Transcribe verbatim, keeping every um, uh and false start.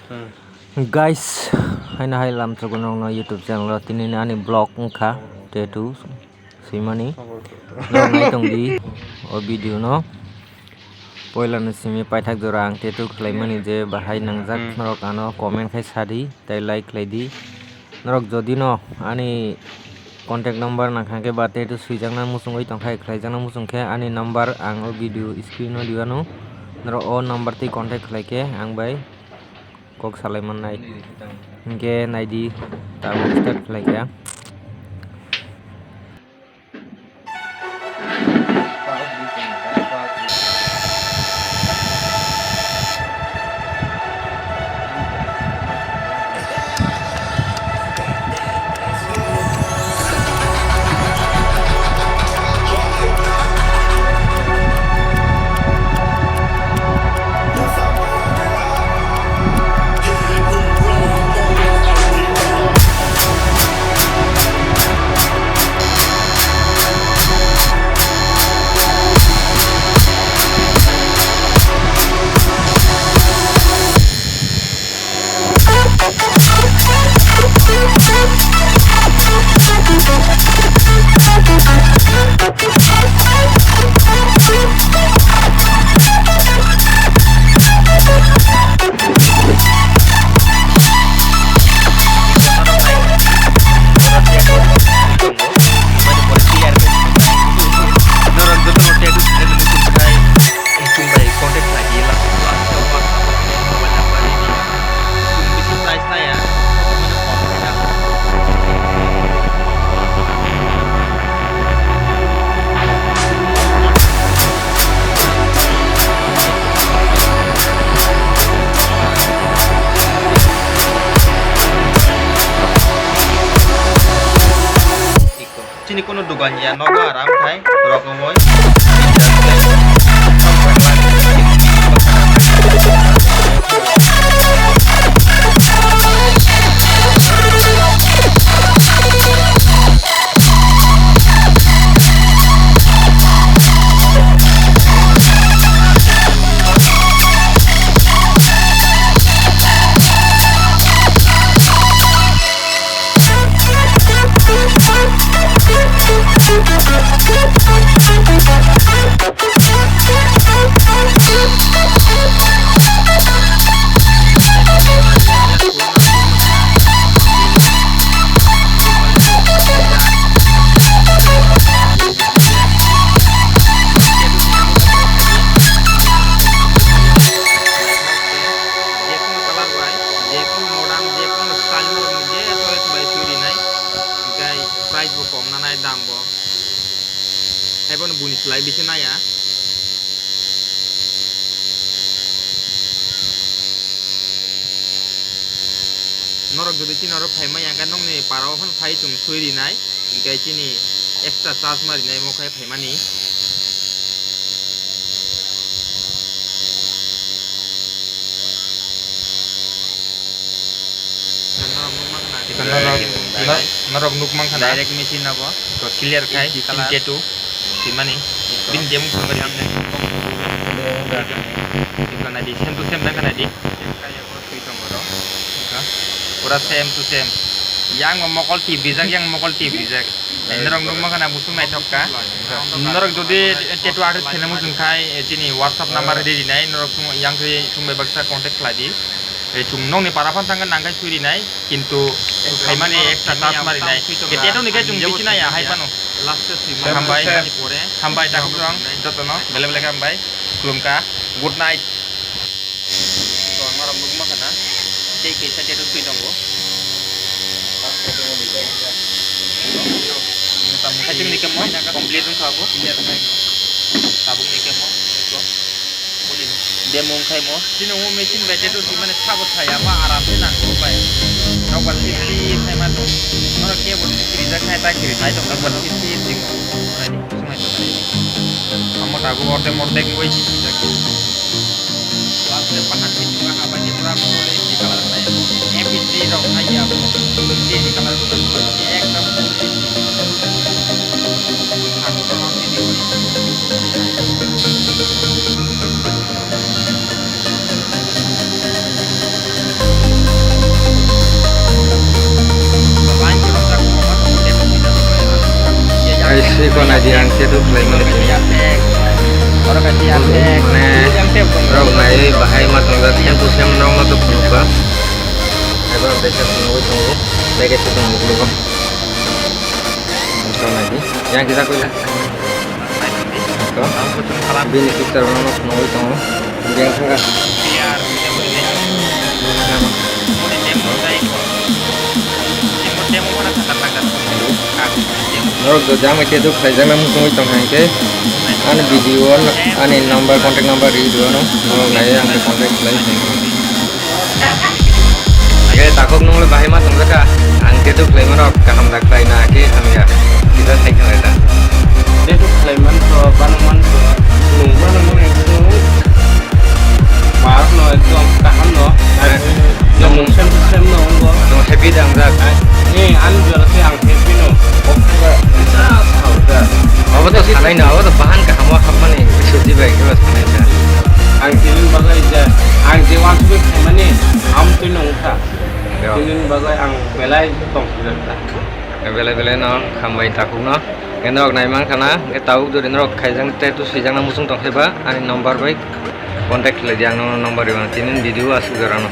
Guys, haino hai lamsogo nokno YouTube channel o tini ani vlog wngkha tattoo swimani. Norok nai tongdi o video no. Poila ni simi paithak jora ang tattoo khlaimani je bahai nangjak norok ano comment khai sadi tei like khlaidi. Norok jodi no ani contact number nangkha khe ba tattoo swijakna muchungwi tongkha khlaijakna muchungkhe ani number ang o video screen o diwano. Norok o number tei contact khlaikhe ang bai kok salai mannai. Hinkhe naidi tabuk start khlaikha. Chwng bai contact khlai di, last, last o WhatsApp o mobile number ridi. Chwng bisi price naiya, mane kok khe na. Chini kono dogan ya, nogo aram khai rok wngoi. Jekunu colour bai, jekunu modern, jekunu style norokni je choice bai swi rinai. Hinkhe price bo kom nanai, dam bo. Haibono buini slai bisi naiya. Norok jodi chini oro phaimaya hinkhe nokni para o phano phai chwng swi rinai. Hinkhe chini extra charge ma rinai omo khe phaimani. Norok nukma khna. Norok, norok nukma khna. Direct machine abo. Clear khai, H D colour. Tattoo. Swimani. Bini demo phunukgwi rinai. Same to same nang khna di. Swi tongo ro. Pura same to same. Yang bo mokol tip rijak, yang mokol tip rijak. Norok nukma khna busuk naithok kha. Norok jodi tattoo artist khaina muchung khai, chini WhatsApp number ridi rinai, norok yang khe chwng bai baksa contact khlai di. Chwng nokni para phano thangkhe nangkhe swi rinai, kintu khaimani extra charge ma rinai. Tattoo ni khe chwng bisi naiya hai phano. Hambai, hambai takhuk rong jotono, belai belai khe hambai. Khulumkha. Good night. To norok nukma khna tei kaisa tattoo swi tongo. Haichwng ni khe mo complete wngkha bo. Tabuk ni khe mo demo wngkhaimo. Chini o machine bai tattoo swimani sabo thaya ma aram se nango bai. Nokbar sip sip khai ma tong. Norok kebo sip rijak khai ta kiri nai tong nokbar sip sip jingo. Amo tabuk ordek mordek wngwi sijak. Last le bahan bisingo habai ni pura full H D colour wngnai. M P three rok hai ya bo. H D colour bo ekdom full H D. Sak rok H D wngnai. Naidi ang tattoo khlaimani tini. Oro kaisa mane rok naiwi bahai ma tongjak, shampoo sem rokno to phunukha. Abo ang teisa phunugwi tongo, package se tongo bukhugo. Rok naidi, yang kisa koila. Bini picture rokno phunugwi tongo. Yang thangkha. Norok do jang bai tattoo khlaijakna muchungwi tongkha hinkhe ani video o ani number, contact number ri do ano. Norok naiwi ang contact khlai. Hinkhe takhuk nungwi bahai ma tongjakha. Ang tattoo khlaimano kaham da khlai na khe hamya. Kisa sai khlai da. Tattoo khlaiman to bana man to nung bana man ekdom. Bar no ekdom kaham no. Nung sem sem no wngbo. Nung happy da ang jak. Eh, ani jora se ang happy no. Okra sa sa da. Abo to sanai no, abo to bahan kaham o hapmani suji bai khe sanai da. Ang tinin bagwi je, ang je wansugwi phaimani, am twi no wngkha. Yo. Tinin bagwi ang belai tongthokjak kha. Belai belai no hambai takhuk no. Norok nai mankha na, tabuk jodi norok khaijak tattoo swijakna muchung tongkhe ba, ani number bai contact khlai di, ang nono number rw mano, tinin video aswk jora no.